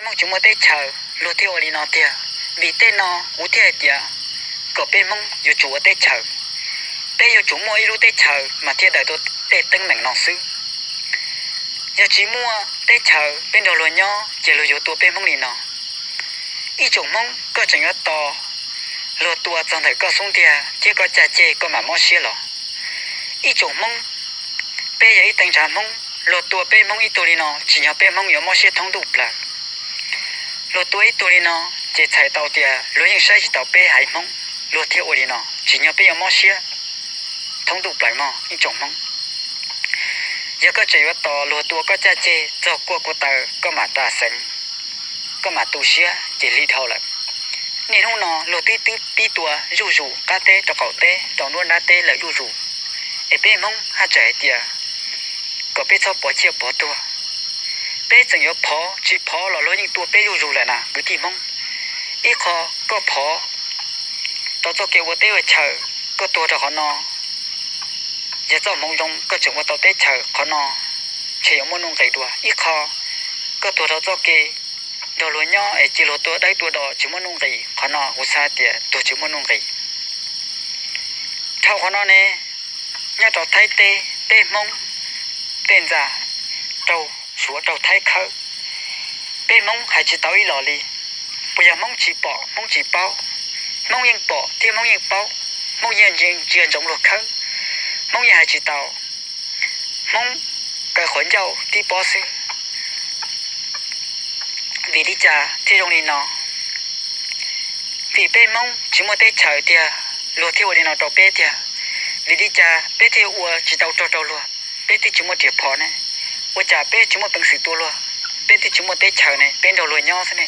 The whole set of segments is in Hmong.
Hmoob tsis muaj teb chaws luag thiaj ua li no tiag. Vim tej no kuv thiaj hais tias kom peb Hmoob yuav tsum ua teb chaws. Peb yuav tsum muaj ib lub teb chaws mas thiaj daws tau tej teeb meem no xwb. Yog tsis muaj teb chaws peb nrog luag nyob ces luag yuav tua peb Hmoob li no. Ib tsoom Hmoob, koj tseem yuav tos luag tua txog ntawm koj xub ntiag thiab koj caj ceg koj mam mob siab los? Ib tsoom Hmoob, peb yog ib teev ntshav Hmoob, luag tua peb Hmoob ib tug li no tsim nyog peb Hmoob yuav mob siab thoob ntuj plaws. Luag tua ib tug li no ces txhais tau tias luag yeej saib tsis taus peb haiv Hmoob, luag thiaj ua li no tsim nyog peb yuav mob siab thoob ntuj plaws mog ib tsoom Hmoob. Yog koj tseem yuav tos luag tua koj caj ceg txog kua kuv taws koj mam ras xeev, koj mam tu siab ces lig dhau lawm. Niaj hnub no luag twb twb pib tua zuj zus qab teb rau qaum teb rau nruab nrab teb lawm zuj zus, es peb Hmoob haj tseem hais tias kom peb txhob pov ciaj pov tuag. Peb tseem yuav phov tsis phov los luag yeej tua peb zuj zus lawm na kwv tij Hmoob. Ib qho koj phov rau txoj kev ua teb ua chaw, koj tuag rau qhov no, yog txoj hmoov zoo koj tseem ua tau teb chaws qhov no ntshe yuav muaj nuj nqis dua. Ib qho koj tuag rau txoj kev nrog luag nyob es cia luag tua dawb tua do tsis muaj nuj nqis, qhov no kuv xav tias tuag tsis muaj nuj nqis. Dhau qhov no ne, nyob rau Thaib teb peb Hmoob tej ntxa raug Suav raug Thaib khawb, peb Hmoob hais tsis tau ib los li. Puas yog Hmoob tsis pom Hmoob tsis paub? Hmoob yeej pom thiab Hmoob yeej paub, Hmoob yeej ntsia ntsoov luag khawb, Hmoob yeej hais tsis tau. Hmoob kaw qhov ncauj tib pob xwb. Vim li cas thiaj zoo li no? Vim peb Hmoob tsis muaj teb chaws tiag, luag thiaj ua li no rau peb tiag. Vim li cas peb thiaj ua tsis tau rog rau luag? Peb twb tsis muaj riam phom ne, ua cas peb tsis muaj peev xwm tua luag? Peb twb tsis muaj teb chaws ne, peb nrog luag nyob xwb ne.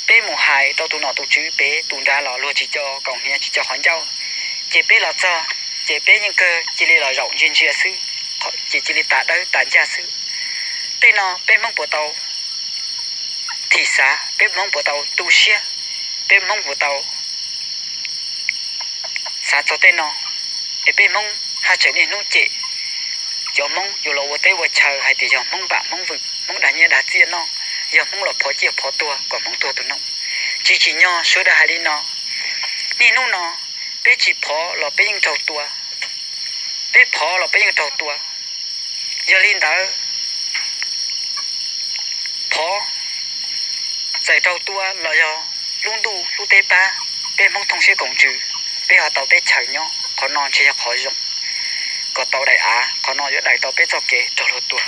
Peb mus hais rau tus nom tus tswv pem tus nrad los luag tsis co kaus hniav tsis co qhov ncauj, ces peb los txog ces peb yeej kawg cia li los zaum ntsia ntsia xwb, ces cia li tas dawb tas ncaj xwb. Tej no peb Hmoob puas tau thim xav, peb Hmoob puas tau tu siab, peb Hmoob puas tau xav txog tej no? Es peb Hmoob haj tseem niaj hnub cem cov Hmoob yuav los ua teb ua chaw hais tias yog Hmoob npam Hmoob vwm, Hmoob dag nyiaj dag txiaj noj, yog Hmoob los phov ciaj phov tuag kom Hmoob tuag tus noog. Tsis tsim nyog sawv daws hais li no. Niaj hnub no peb tsis phov los peb yeej raug tua, peb phov los peb yeej raug tua. Yog li ntawd, phov, txawm raug tua los yog lub ntuj lub teb pab, peb Hmoob thooj siab koom ntsws, peb ho tau teb chaws nyob, qhov no ntshe yog qhov zoo. Kom tau daim av, qhov no yuav daws tau peb txoj kev raug luag tua.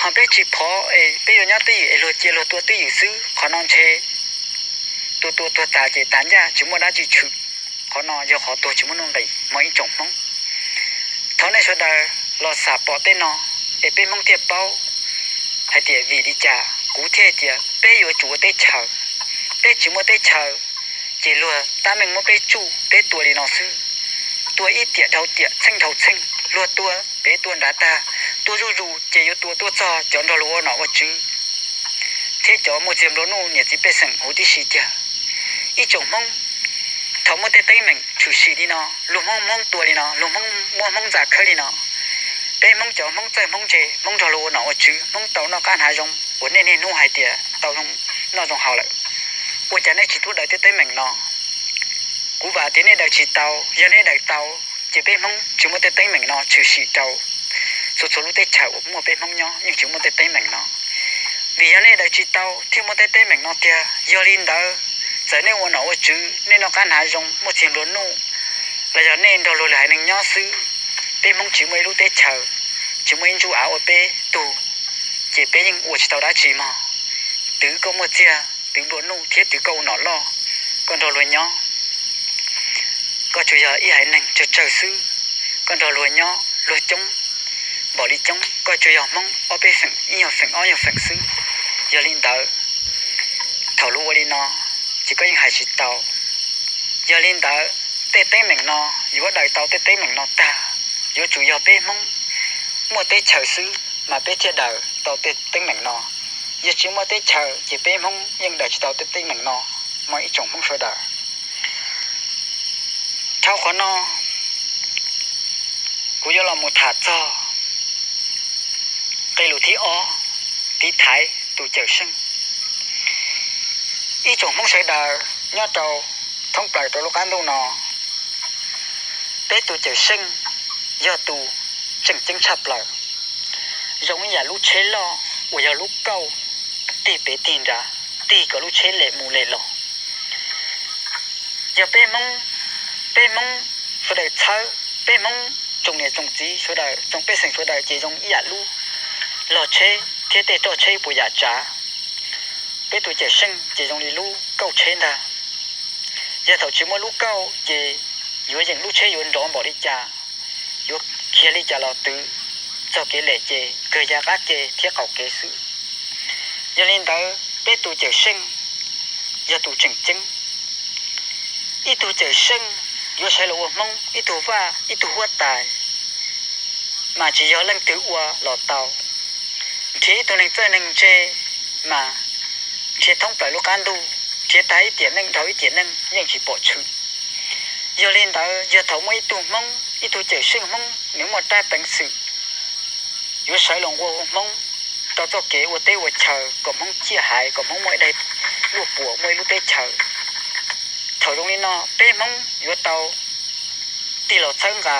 Ho peb tsis phov es peb yuav nyob twj ywm es luag cia luag tua twj ywm xwb, qhov no ntshe tua tua tuag tas ces tas ncaj tsis muaj dab tsi tshwm. Qhov no yog qhov tuag tsis muaj nuj nqis mog ib tsoom Hmoob. Thov nej sawv daws los xam pom tej no es peb Hmoob thiaj paub hais tias vim li cas kuv thiaj hais tias peb yuav tsum ua teb chaws. Peb tsis muaj teb chaws ces luag tab meeg muab peb tsuj peb tua li no xwb. Tua ib tiam dhau tiam txheej dhau txheej, luag tua pem tua nrad tag, tua zuj zus ces yuav tua tuaj txog cov nrog luag ua nom ua tswv thiab cov muaj txiag nplua nuj niam txiv pej xeem huv tib si tiag. Ib tsoom Hmoob, thaum muaj tej teeb meem tshwm sim li no, luag Hmoob Hmoob tua li no, luag Hmoob muab Hmoob ntxa khawb li no, peb Hmoob cov Hmoob txawj Hmoob ntse, Hmoob nrog luag ua nom ua tswv, Hmoob tau noj qab hnav zoo uas nej niaj hnub hais tias tau noj zoo haus lawm, ua cas nej tsis tuaj daws tej teeb meem no? Kuv vam tias nej daws tsis tau. Yog nej daws tau ces peb Hmoob tsis muaj tej teeb meem no tshwm sim rau txhua txhua lub teb chaws uas muaj peb Hmoob nyob yeej tsis muaj tej teeb meem no. Vim yog nej daws tsis tau thiaj muaj tej teeb meem no tiag. Yog li ntawd, txawm nej ua nom ua tswv, nej noj qab hnav zoo, muaj txiag nplua nuj, los yog nej nrog luag lwm haiv neeg nyob xwb, peb Hmoob tsis muaj ib lub teb chaws, tsis muaj ib ntsuj av ua peb tug, ces peb yeej ua tsis tau dab tsi mog. Twv koj muaj txiag, twv nplua nuj thiab twv koj ua nom loj, koj nrog luag nyob, koj tsuas yog ib haiv neeg tsawg tsawg xwb, koj nrog luag nyob luag coob npaum li coob, koj tsuas yog Hmoob ob peb feem, ib nyuag feem ob nyuag feem xwb. Yog li ntawd, thaum luag ua li no ces koj yeej hais tsis tau. Yog li ntawd, tej teeb meem no yuav daws tau tej teeb meem no tag, yuav tsum yog peb Hmoob muaj teb chaws xwb mas peb thiaj daws tau tej teeb meem no. Yog tsis muaj teb chaws ces peb Hmoob yeej daws tsis tau tej teeb meem no mog ib tsoom Hmoob sawv daws. Dhau qhov no, kuv yuav los mus tham txog nqe lus thib ob, tiv thaiv tus cawm seej. Ib tsoom Hmoob sawv daws nyob rau thoob plaws rau lub qab ntuj no, peb tus Cawm Seej yog tus tseem ceeb tshaj plaws, zoo ib yam lub tsheb loj uas yog lub kauj tig pem tig nrad, tig kom lub tsheb lem mus lem los. Yog peb Hmoob, peb Hmoob sawv daws txhawb, peb Hmoob tsoom niam tsoom txiv sawv daws, tsoom pej xeem sawv daws ces zoo ib yam lub log tsheb thiab tej roj tsheb puas yam tsav. Peb tus Cawm Seej ces zoo li lub kauj tsheb ntag. Yog thaum tsis muaj lub kauj ces yuav yeem lub tsheb yuav nrov npaum li cas, yuav khiav li cas los twv, txog kev lem ces kawg ya qab ke thiab qaum kev xwb. Yog li ntawd peb tus Cawm Seej yog tus tseem ceeb. Ib tug Cawm Seej yuav sawv los ua Hmoob, ib tug vaj, ib tug huab tais, mas tsis yog leej twg ua los tau. Nrhiav ib tug neeg txawj neeg ntse mas nrhiav thoob plaws lub qab ntuj, nrhiav tag ib tiam neej dhau ib tiam neej yeej tsis pom tshwm. Yog li ntawd yog thaum muaj ib tug Hmoob, ib tug Cawm Seej Hmoob nws muaj rab peev xwm yuav sawv los ua Hmoob rau txoj kev ua teb ua chaw kom Hmoob ciaj haiv, kom Hmoob muaj ib daim luaj puas, muaj ib lub teb chaws. Thaum zoo li no peb Hmoob yuav tau tig los txhawb nqa,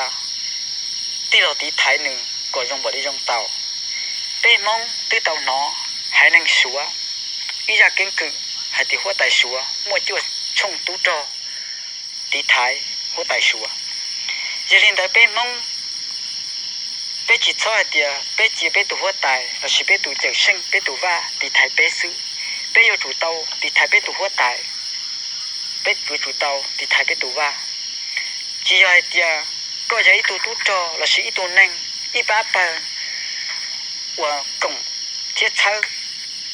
tig los tiv thaiv nws kom zoo npaum li zoo tau. Peb Hmoob twb tau hnov haiv neeg Suav ib zaj keeb kwm hais tias huab tais Suav muaj cuaj tshooj tub rog tiv thaiv huab tais Suav. Yog li ntawd peb Hmoob, peb tsis txhob hais tias peb cia peb tus huab tais lossis peb tus Cawm Seej, peb tus vaj tiv thaiv peb xwb. Peb yuav tsum tau tiv thaiv peb tus huab tais, peb yuav tsum tau tiv thaiv peb tus vaj. Tsis yog hais tias koj yog ib tug tub rog lossis ib tug neeg ib pab pawg uas koom thiab txhawb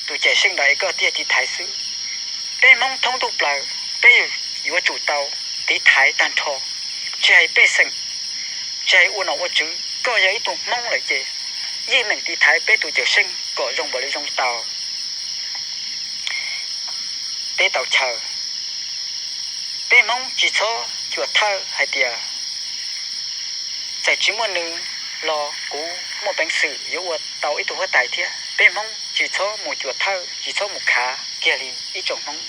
tus Cawm Seej ntawd es koj thiaj tiv thaiv xwb. Peb Hmoob thoob ntuj plaws peb yuav tsum tau tiv thaiv tag nrho, tsis hais pej xeem, tsis hais ua nom ua tswv, koj yog ib tug Hmoob lawm ces yeej meem tiv thaiv peb tus Cawm Seej kom zoo npaum li zoo tau, teb tau chaw. Peb Hmoob tsis txhob cuam thawj hais tias txawm tsis muaj nws los kuv muaj peev xwm yuav ua tau ib tug huab tais thiab. Peb Hmoob tsis txhob mus cuam thawj, tsis txhob mus khav kiag li ib tsoom Hmoob.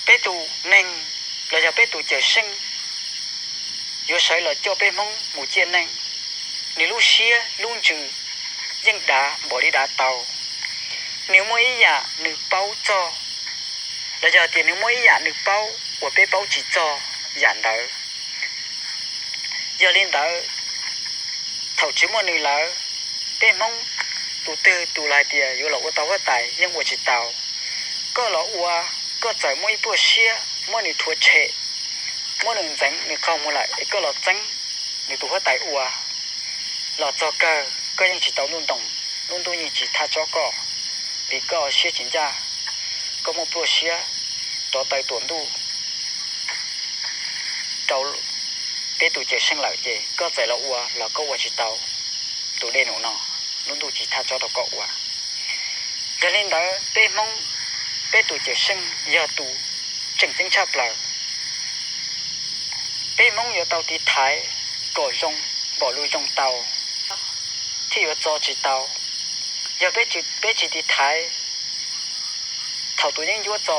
Peb tus neeg los yog peb tus Cawm Seej yuav sawv los coj peb Hmoob mus ciaj neej, nws lub siab lub ntsws yeej dav npaum li dav tau. Nws muaj ib yam nws paub txog, los yog tias nws muaj ib yam nws paub uas peb paub tsis txog yam ntawd. Yog li ntawd, thaum tsis muaj nws lawm, peb Hmoob tus twg tus los hais tias yuav los ua tau huab tais yeej ua tsis tau. Koj los ua, koj txawm muaj ib pluaj siab muab nws rhuav tshem, muab nws ntxeev nws qaug mus lawm es koj los txeeb nws tus huab tais ua, los txog kawg koj yeej tsis tau ntuj ntoos, lub ntuj yeej tsis thaj tsob koj, vim koj siab tsis ncaj, koj muaj pluaj siab rov taw tuam ntuj rau peb tus Cawm Seej lawm ces koj txawm los ua los koj ua tsis tau tus dej num no, lub ntuj tsis thaj tsob rau koj ua. Yog li ntawd peb Hmoob, peb tus Cawm Seej yog tus tseem ceeb tshaj plaws. Peb Hmoob yuav tau tiv thaiv kom zoo npaum li zoo tau thiaj yuav txo tsis tau. Yog peb tsis tiv thaiv, thaum tus yeeb ncuab txo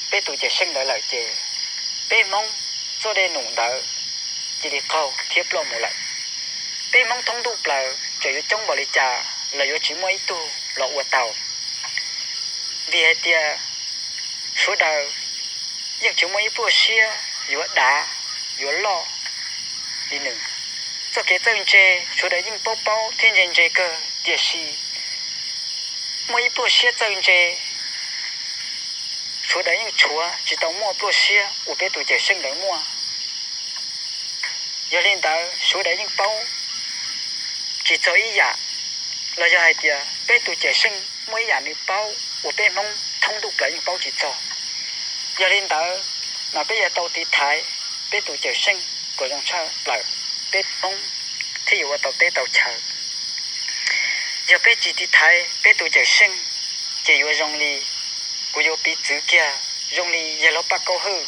peb tus Cawm Seej ntawd lawm ces peb Hmoob txoj dej num ntawd cia li qaug thiab ploj mus lawm. Peb Hmoob thoob ntuj plaws txawm yuav coob npaum li cas los yuav tsis muaj ib tug los ua tau, vim hais tias sawv daws yeej tsis muaj ib pluaj siab yuav dav yuav loj li nws. Txoj kev txawj ntse sawv daws yeej paub paub thiab ntse ntse kawg, tiam sis muaj ib pluaj siab txawj ntse sawv daws yeej tshuav tsis tau muaj pluaj siab uas peb tus Cawm Seej ntawd muaj. Yog li ntawd sawv daws yeej paub tsis txog ib yam, los yog hais tias peb tus Cawm Seej muaj ib yam nws paub uas peb Hmoob thoob ntuj plaws yeej paub tsis txog. Yog li ntawd mas peb yuav tau tiv thaiv peb tus Cawm Seej kom zoo tshaj plaws, peb Hmoob thiaj yuav ua tau teb tau chaw. Yog peb tsis tiv thaiv peb tus Cawm Seej ces yuav zoo li, kuv yuav piv txwv kiag zoo li yawg laus Paj Kaub Hawj.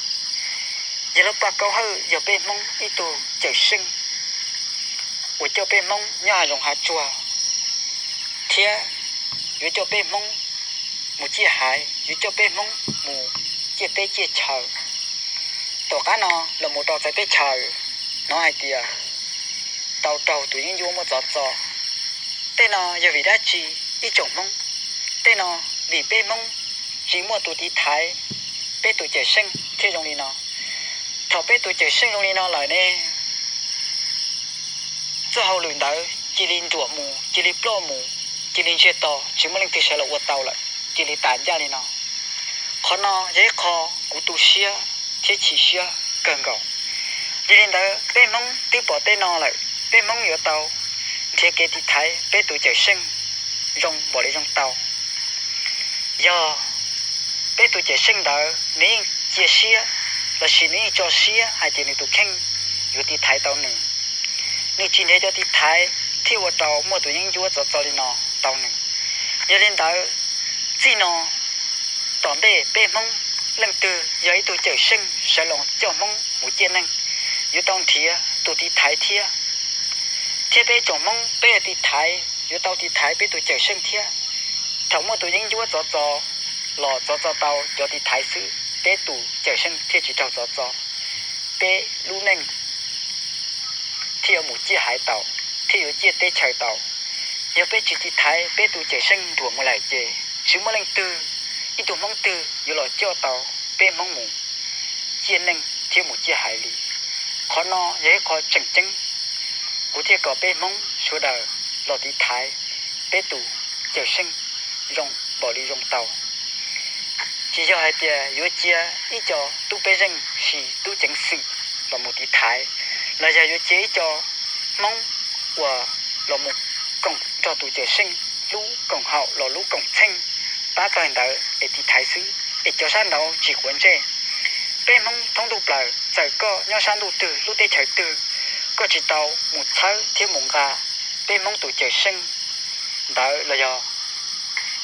Yawg laus Paj Kaub Hawj yog peb Hmoob ib tug Cawm Seej uas coj peb Hmoob nyob hav zoov hav tsuag thiab yuav coj peb Hmoob mus ciaj haiv, yuav coj peb Hmoob mus ciaj teb ciaj chaw. Tom qab no los mus rau txawv teb chaws hnov hais tias tau raug tus yeeb ncuab muab txov txo. Tej no yog vim dab tsi ib tsoom Hmoob? Tej no vim peb Hmoob tsis muaj tus tiv thaiv peb tus cawm seej thiaj zoo li no. Thaum peb tus cawm seej zoo li no lawm ne, txoj hauj lwm ntawd cia li nruam mus, cia li ploj mus, cia li ntsiag to, tsis muaj leej twg sawv los ua tau lawm, cia li tas ncaj li no. Qhov no yog ib qho kuv tu siab thiab chim siab kawg nkaus. Yog li ntawd peb Hmoob twb pom tej no lawm, peb Hmoob yuav tau nrhiav kev tiv thaiv peb tus cawm seej zoo npaum li zoo tau. Yog peb tus cawm seej ntawd nws yeej cia siab lossis nws yeej tso siab hais tias nws tus kheej yuav tiv thaiv tau nws, nws tsis nrhiav cov tiv thaiv thiaj ua rau muaj tus yeeb ncuab txov txo li no tau nws. Yog li ntawd, txij no tom ntej peb Hmoob leej twg yog ib tug cawm seej sawv los coj Hmoob mus ciaj neeg, yuav tau nrhiav tus tiv thaiv thiab. Thiab peb tsoom Hmoob peb yog tiv thaiv yuav tau tiv thaiv peb tus cawm seej thiab. Thaum muaj tus yeeb ncuab txov txo los txov txo tau cov tiv thaiv xwb, peb tus cawm seej thiaj tsis raug txov txo, peb lub neej thiaj yuav mus ciaj haiv tau, thiaj yuav ciaj teb chaws tau. Yog peb tsis tiv thaiv peb tus cawm seej nruam mus lawm ces tsis muaj leej twg, ib tug Hmoob twg yuav los coj tau peb Hmoob mus ciaj neeg thiab mus ciaj haiv li. Qhov no yog ib qho tseem ceeb, kuv thiaj kom peb Hmoob sawv daws los tiv thaiv peb tus cawm seej zoo npaum li zoo tau. Tsis yog hais tias yuav cia ib co tub peb zeej sis tub ceev xwm los mus tiv thaiv, los yog yuav cia ib co Hmoob uas los mus koom nrog tus cawm seej lub koom haum los lub koom txheej pab pawg ntawd es tiv thaiv xwb, es cov sab nraud tsis quav ntsej. Peb Hmoob thoob ntuj plaws, txawm koj nyob sab ntuj twg lub teb chaws twg, koj tsis tau mus txhawb thiab mus nqa peb Hmoob tus cawm seej ntawd los yog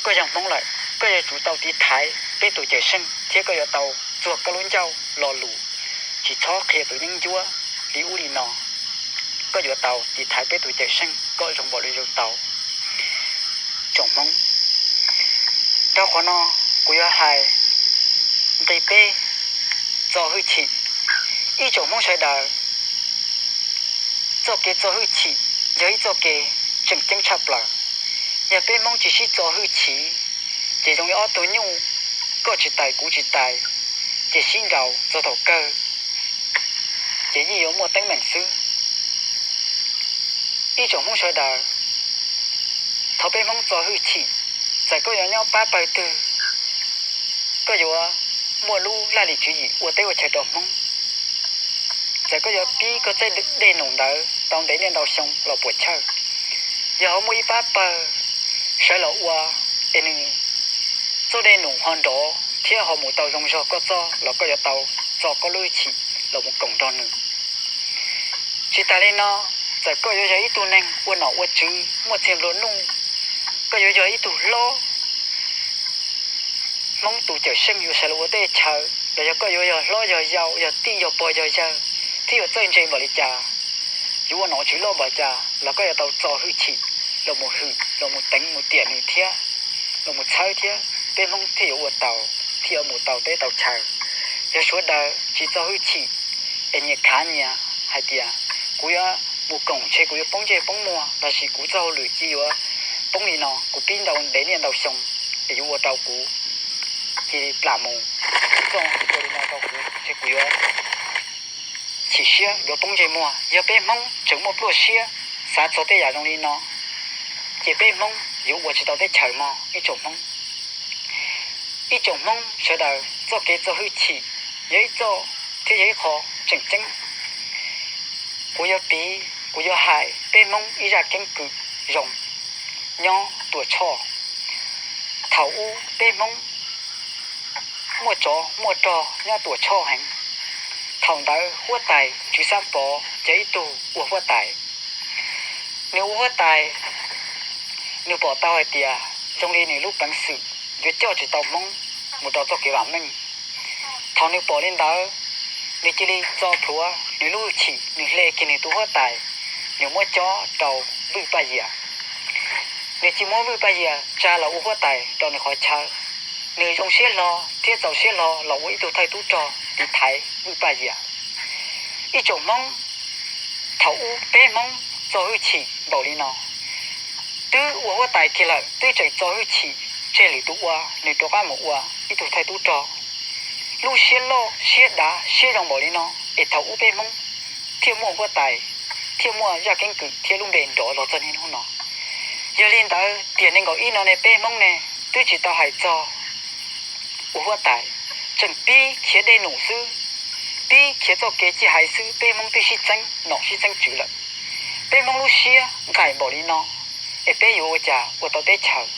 koj yog Hmoob lawm, koj yuav tsum tau tiv thaiv peb tus cawm seej thiab koj yuav tau txuag koj lub ncauj lo lus, tsis txhob qhia tus yeeb ncuab li ub li no. Koj yuav tau tiv thaiv peb tus cawm seej kom zoo npaum li zoo tau. Tsoom Hmoob, rau qhov no kuv yuav hais nqi peb, txo hwj chim. Ib tsoom Hmoob sawv daws, txoj kev txo hwj chim yog ib txoj kev tseem ceeb tshaj plaws. Yog peb Hmoob tsis sib txo hwj chim, ces zoo li ob tug nyuj, koj tsis tais kuv tsis tais, ces sib nraus txog thaum kawg ces yeej yuav muaj teeb meem xwb. Ib tsoom Hmoob sawv daws, thov peb Hmoob txo hwj chim. Txawm koj yuav nyob pab pawg twg, koj yuav muaj lub laj lim tswv yim ua teb ua chaw rau Hmoob. Txawm koj yuav pib koj txoj dej num ntawd tau ntev niaj ntau xyoo los puas chawj, yog ho muaj ib pab pawg sawv los ua es nws txoj dej num ho nrov thiab ho mus tau zoo zog koj txoj los koj yuav tau txo koj lub hwj chim los mus koom nrog nws. Tsis tas li no, txawm koj yuav yog ib tug neeg ua nom ua tswv muaj txiag nplua nuj, koj yuav yog ib tug hlob, Hmoob tus cawm seej yuav sawv los ua teb chaws, los yog koj yuav yog hlob yog yau, yog tij yog pog yog yawg, thiab yuav txawj ntse npaum li cas, yuav ua nom tswv loj npaum cas los koj yuav tau txo hwj chim los mus hwm, los mus teev mus tiam nws thiab, los mus txhawb thiab, peb Hmoob thiaj yuav ua tau, thiaj yuav mus tau teb tau chaw. Yog sawv daws tsis txo hwj chim es nyias khav nyias hais tias kuv yuav mus koom ntshe kuv yuav poob ntsej poob muag lossis kuv txoj hauj lwm cia yuav poob li no, kuv pib ntau ntev niaj ntau xyoo es yuav ua rau kuv cia li plam mus, txoj ua li no rau kuv ntshe kuv yuav chim siab yuav poob ntsej muag. Yog peb Hmoob tseem muaj pluaj siab xav txog tej yam zoo li no, ces peb Hmoob yuav ua tsis tau teb chaws mog ib tsoom Hmoob. Ib tsoom Hmoob sawv daws, txoj kev txo hwj chim yog ib txoj thiab yog ib qho tseem ceeb. Kuv yuav piv, kuv yuav hais peb Hmoob ib zaj keeb kwm zoo nyob Tuam Tshoj. Thaum ub peb Hmoob muaj tsov muaj rog nyob Tuam Tshoj heev. Thaum ntawd huab tais Tswv Xab Pov yog ib tug ua huab tais. Nws ua huab tais, nws pom tau hais tias zoo li nws lub peev xwm yuav coj tsis tau Hmoob mus rau txoj kev vam meej. Thaum nws pom li ntawd, nws cia li txo plhuav nws lub hwj chim, nws hle kiag nws tus huab tais, nws muab cob rau Vwj Paj Yias. Nws cia muab Vwj Paj Yias tsa los ua huab tais rau nws qhov chaw. Nws zoo siab hlo thiab txaus siab hlo los ua ib tug thawj tub rog tiv thaiv vwj paj yam. Ib tsoom Hmoob, thaum ub peb Hmoob txo hwj chim npaum li no, twb ua huab tais kiag lawm twb tseem txo hwj chim tseg lwm tus ua, nws rov qab mus ua ib tug thawj tub rog. Lub siab loj siab dav siab zoo npaum li no es thaum ub peb Hmoob thiaj muaj huab tais, thiaj muaj zaj keeb kwm thiab lub npe nrov los txog niaj hnub no. Yog li ntawd tiam nees nkaum ib no ne peb Hmoob ne twb tsis tau hais txog ua huab tais, tseem pib khiav dej num xwb, pib khiav txoj kev ciaj haiv xwb, peb Hmoob twb sib txeeb nom sib txeeb tswv lawm. Peb Hmoob lub siab nqaim npaum li no, es peb yuav ua cas ua tau teb chaws?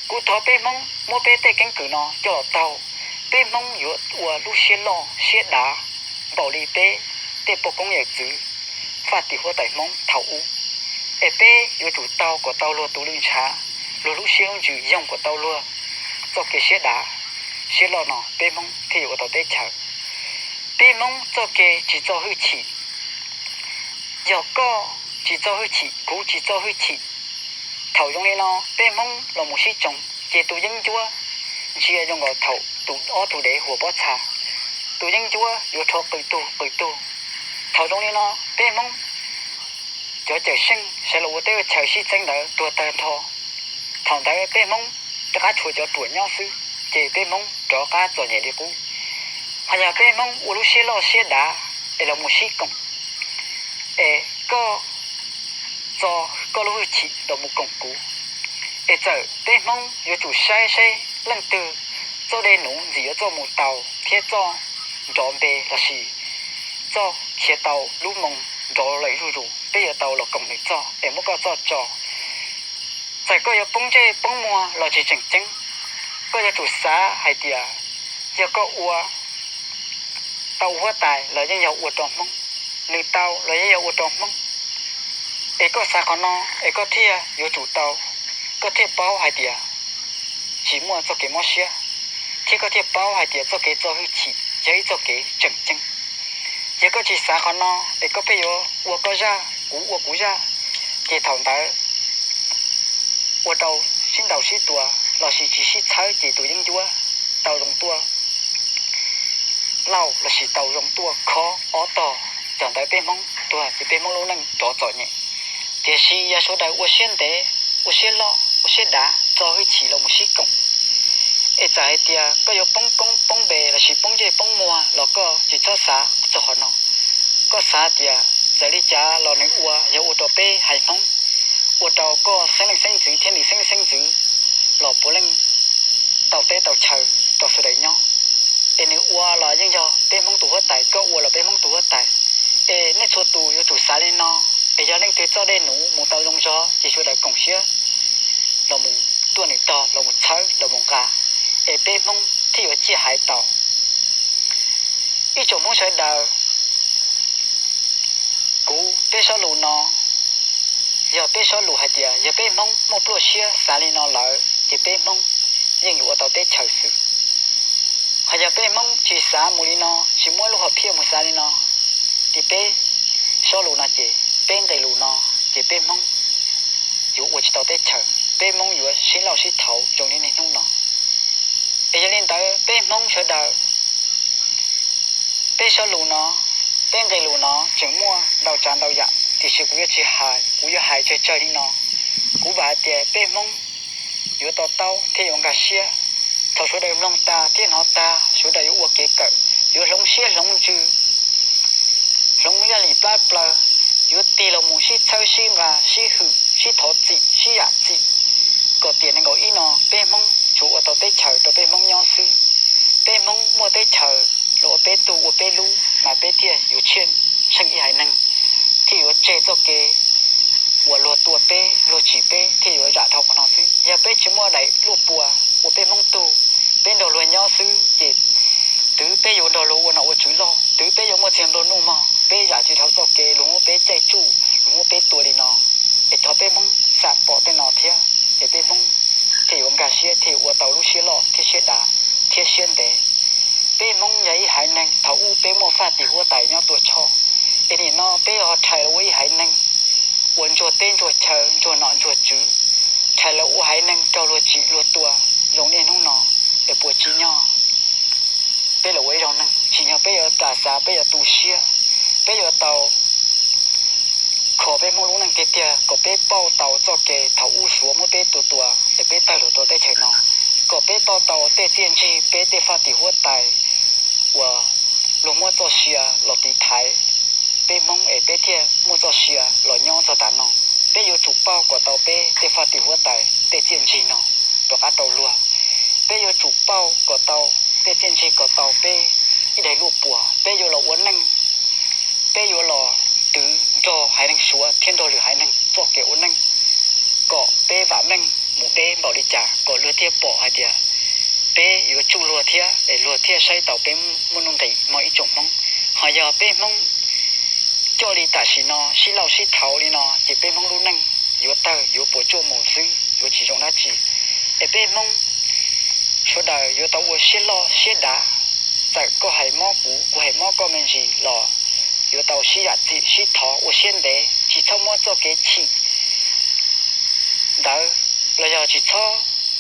Kuv thov peb Hmoob muab peb tej keeb kwm no coj los taug, peb Hmoob yuav ua lub siab loj siab dav npaum li peb tej pog koob yawm txwv faj tim huab tais Hmoob thaum ub. Es peb yuav tsum taug kom tau luag tus lw ntshav, luag lub siab lub ntsws yoog kom tau luag txoj kev siab dav siab loj no peb Hmoob thiaj yuav ua tau teb chaws. Peb Hmoob txoj kev tsis txo hwj chim, yog koj tsis txo hwj chim kuv tsis txo hwj chim, thaum zoo li no peb Hmoob los mus sib tsoo, ces tus yeeb ncuab ntsia zoo nkaus thaum tus ob tug dev huas pob txha, tus yeeb ncuab yuav rho qw tug qw tug. Thaum zoo li no peb Hmoob cov cawm seej sawv los ua teb ua chaw sib txeeb ntawd tuag tag nrho. Thaum ntawd peb Hmoob rov qab tshuav cov ruam nyob xwb, ces peb Hmoob rov qab txom nyem li qub. Ho yog peb Hmoob ua lub siab loj siab dav es los mus sib koom, es koj txo koj lub hwj chim los mus koom kuv, es txawm peb Hmoob yuav tsum saib saib leej twg txoj dej nuv ntxim yuav txoj mus tau thiab txoj nrov npe lossis txoj khiav tau lub moo nrov lawm zuj zus, peb yuav tau los koom nws txoj es muab koj txoj tso. Txawm koj yuav poob ntsej poob muag los tsis tseem ceeb, koj yuav tsum xav hais tias yog koj ua tau huab tais los yeej yog ua rau Hmoob, nws tau los yeej yog ua rau Hmoob. Es koj xav qhov no es koj thiaj yuav tsum tau, koj thiaj paub hais tias tsis muaj txoj kev mob siab, thiab koj thiaj paub hais tias txoj kev txo hwj chim yog ib txoj kev tseem ceeb. Yog koj tsis xav qhov no es koj pheej yuav ua koj zaj kuv ua kuv zaj, ces thaum ntawd ua rau sib ntaus sib tua lossis tsis sib txhawb ces tus yeeb ncuab tau zoo tuaj lauj lossis tau zoo tuaj khob ob tog, thaum ntawd peb Hmoob tuag ces peb Hmoob lub neej rov txom nyem. Tiam sis yog sawv daws ua siab ntev, ua siab loj, ua siab dav, txo hwj chim los mus sib koom, es txawm hais tias koj yuav poob koob poob npe lossis poob ntsej poob muag los koj tsis txhob xav txog qhov no. Koj xav tias txawm li cas los nws ua yog ua rau peb haiv Hmoob, ua rau koj xeeb leej xeeb ntxwv thiab nws xeeb leej xeeb ntxwv los puav leej tau teb tau chaw rau sawv daws nyob. Es nws ua los yeej yog peb Hmoob tus huab tais, koj ua los peb Hmoob tus huab tais. Es nej txhua tus yuav tsum xav li no, es yog leej twg txoj dej nuv mus tau zoo zog ces sawv daws koom siab los mus tuaj nws tog los mus txhawb los mus nqa, es peb Hmoob thiaj yuav ciaj haiv tau. Ib tsoom Hmoob sawv daws, kuv peb sob lus no, yog peb sob lus hais tias yog peb Hmoob muaj pluaj siab xav li no lawm ces peb Hmoob yeej yuav ua tau teb chaws xwb. Ho yog peb Hmoob tsis xav mus li no, tsis muab lub hom phiaj mus xav li no, ces peb sob lus no ces peb nqe lus no, ces peb Hmoob yuav ua tsis tau teb chaws, peb Hmoob yuav sib lauj sib thauv zoo li niaj hnub no. Es yog li ntawd peb Hmoob sawv daws, peb sob lus no, peb nqe lus no tseem muaj ntau tsav ntau yam tiam sis kuv yuav tsis hais, kuv yuav hais tsawg tsawg li no. Kuv vam hais tias peb Hmoob yuav to taub thiab yuav nkag siab. Thaum sawv daws mloog tag thiab hnov tag sawv daws yuav ua kev kawm, yuav hloov siab hloov ntsws, hloov yaj lim plab plaws, yuav tig los mus sib txhawb sib nqa sib hwm sib thov txim sib yam txim, kom tiam nees nkaum ib no peb Hmoob tsuas ua tau teb chaws rau peb Hmoob nyob xwb. Peb Hmoob muaj teb chaws los ua peb tug ua peb lub mas peb thiaj yuav tsheej ib haiv neeg, thiaj yuav tseg txoj kev uas luag tua peb luag tsim peb thiaj yuav zam dhau qhov no xwb. Yog peb tsis muaj daim luj pua ua peb Hmoob tug, peb nrog luag nyob xwb ces twb peb yuav nrog luag ua nom ua tswv loj, twb peb yuav muaj txiag nplua nuj mog, peb zam tsis dhau txoj kev luag muab peb caij tsuj, luag muab peb tua li no. Es thov peb Hmoob xam pom tej no thiab es peb Hmoob thiaj yuav nkag siab thiaj yuav ua tau lub siab loj thiab siab dav thiab siab ntev. Peb Hmoob yog ib haiv neeg thaum ub peb muaj faj tim huab tais nyob Tuam Tshoj, es nim no peb ho rhais los ua ib haiv neeg uas ntsuag teb ntsuag chaw ntsuag nom ntsuag tswv, rhais los ua haiv neeg raug luag tsim luag tua zoo niaj hnub no. es puas tsim nyog peb los ua ib zaug neeg? Tsim nyog peb yuav kam xav, peb yuav tu siab, peb yuav tau kho peb Hmoob lub neej tiag tiag kom peb pauj tau txoj kev thaum ub Suav muab peb tua tua es peb tawg los rau teb chaws no, kom peb pauj tau tej txiaj ntsig peb tej faj tim huab tais uas luag muab txoj sia los tiv thaiv peb Hmoob es peb thiaj muaj txoj sia los nyob txog tav no. Peb yuav tsum pauj kom tau peb tej faj tim huab tais tej txiaj ntsig no rov qab rau luag. Peb yuav tsum pauj kom tau tej txiaj ntsig kom tau peb ib daim luaj puas, peb yuav los ua neej, peb yuav los twv nrog haiv neeg Suav thiab nrog lwm haiv neeg txoj kev ua neej, kom peb vam meej mus deb npaum li cas kom luag thiaj pom hais tias peb yuav tsuj luag thiab es luag thiaj saib tau peb muaj nuj nqis mog ib tsoom Hmoob. Ho yog peb Hmoob coj li tam sim no sib lauj sib thauv li no ces peb Hmoob lub neej yuav tawg yuav puas tsuaj mus xwb, yuav tsis zoo dab tsi. Es peb Hmoob sawv daws yuav tau ua siab loj siab dav, txawm koj hais mob kuv, kuv hais mob koj me ntsis los yuav tau sib zam txim sib thov ua siab ntev, tsis txhob muab txoj kev chim ntawd, los yog tsis txhob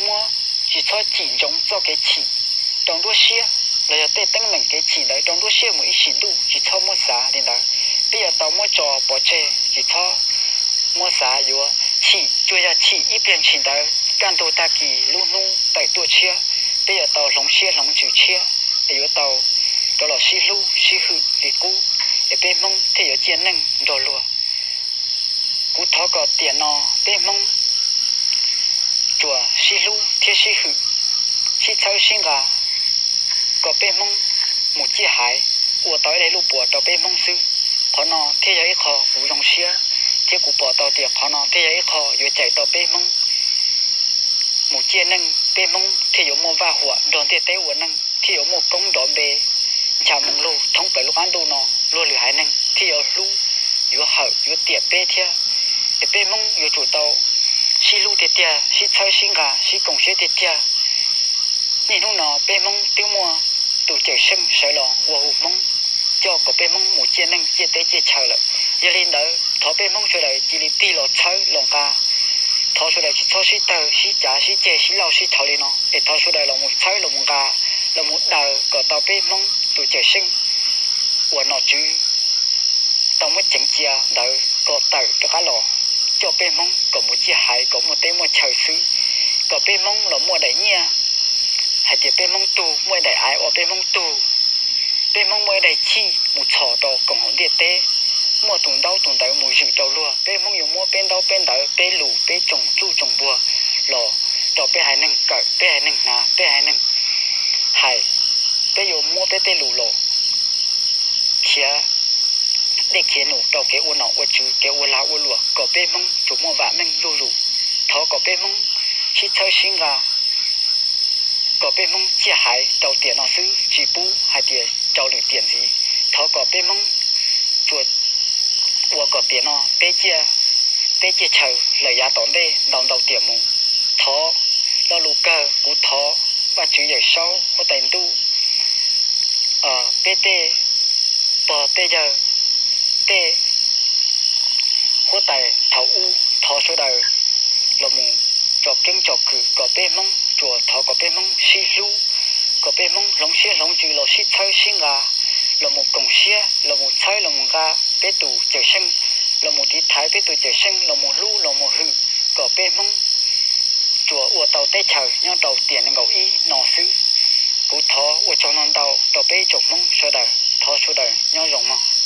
muab, tsis txhob cim ntsoov txoj kev chim rau nruab siab, los yog tej teeb meem kev chim ntawd rau nruab siab mus ib sim ntuj, tsis txhob muab xav li ntawd. Peb yuav tau muab tso pov tseg, tsis txhob muab xav yuav chim, tsuas yog chim ib pliag ntshis ntawd kaj ntug tag kis lub hnub tawm tuaj tshiab, peb yuav tau hloov siab hloov ntsws tshiab, es yuav tau rov los sib hlub sib hwm li qub, es peb Hmoob thiaj yuav ciaj neej nrog luag. Kuv thov kom tiam no peb Hmoob tsuas sib hlub thiab sib hwm, sib txhawb sib nqa, kom peb Hmoob mus ciaj haiv, ua tau ib daim luaj puas rau peb Hmoob xwb. Qhov no thiaj yog ib qho kuv zoo siab, thiab kuv pom tau tias qhov no thiaj yog ib qho yuav cais tau peb Hmoob mus ciaj neej, peb Hmoob thiaj yuav muaj vaj huam nrog ntiaj teb ua neej, thiaj yuav muaj koob nrov npe ncha moo lug thoob plaws lub qab ntuj no, luag lwm haiv neeg thiaj yuav hlub, yuav hawm, yuav tiam peb thiab. Es peb Hmoob yuav tsum tau sib hlub tiag tiag, sib txhawb sib nqa, sib koom siab tiag tiag. Niaj hnub no peb Hmoob twb muaj tus cawm seej sawv los ua hu Hmoob, coj kom peb Hmoob mus ciaj neej ciaj teb ciaj chaw lawm. Yog li ntawd thov peb Hmoob sawv daws cia li tig los txhawb los nqa. Thov sawv daws tsis txhob sib tawg sib cav sib ceg sib lauj sib thauv li no, es thov sawv daws los mus txhawb los mus nqa, los mus daws kom tau peb Hmoob tus cawm seej uas nom tswv tau muab ceev cia ntawd kom tawm rov qab los coj peb Hmoob kom mus ciaj haiv kom muaj teb muaj chaw xwb, kom peb Hmoob los muaj daim nyiaj hais tias peb Hmoob tug, muaj ib daim aiv ua peb Hmoob tug, peb Hmoob muaj ib daim chij mus txhos rau koom haum ntiaj teb, muaj tus ntaub tus ntawv mus zwm rau luag, peb Hmoob yuav muab peb ntaub peb ntawv, peb lus, peb tsoom tsuj tsoom npuag los rau peb haiv neeg kawm, peb haiv neeg hnav, peb haiv neeg hais. Peb yuav muab peb tej lus los khiav dej khiav num rau kev ua nom ua tswv, kev ua lag ua luam, kom peb Hmoob tsuas muaj vam meej zuj zus. Thov kom peb Hmoob sib txhawb sib nqa, kom peb Hmoob ciaj haiv rau tiam no xwb, tsis pub hais tias rau lwm tiam ntxiv. Thov kom peb Hmoob tsuas ua kom tiam no peb ciaj, peb ciaj chaw lawm yav tom ntej ntau ntau tiam mus. Thov lo lus kawg, kuv thov Vajtswv Yawm Saub, Huab Tais Ntuj, peb tej pog tej yawg, tej huab tais thaum ub, thov sawv daws los mus tso keeb tso kwm kom peb Hmoob, tsuas thov kom peb Hmoob sib hlub, kom peb Hmoob hloov siab hloov ntsws los sib txhawb sib nqa, los mus koom siab, los mus txhawb los mus nqa peb tus cawm seej, los mus tiv thaiv peb tus cawm seej, los mus hlub los mus hwm, kom peb Hmoob tsuas ua tau teb chaws nyob rau tiam nees nkaum ib no xwb. Kuv thov ua tsaug ntau ntau rau peb ib tsoom Hmoob sawv daws, thov sawv daws nyob zoo mog.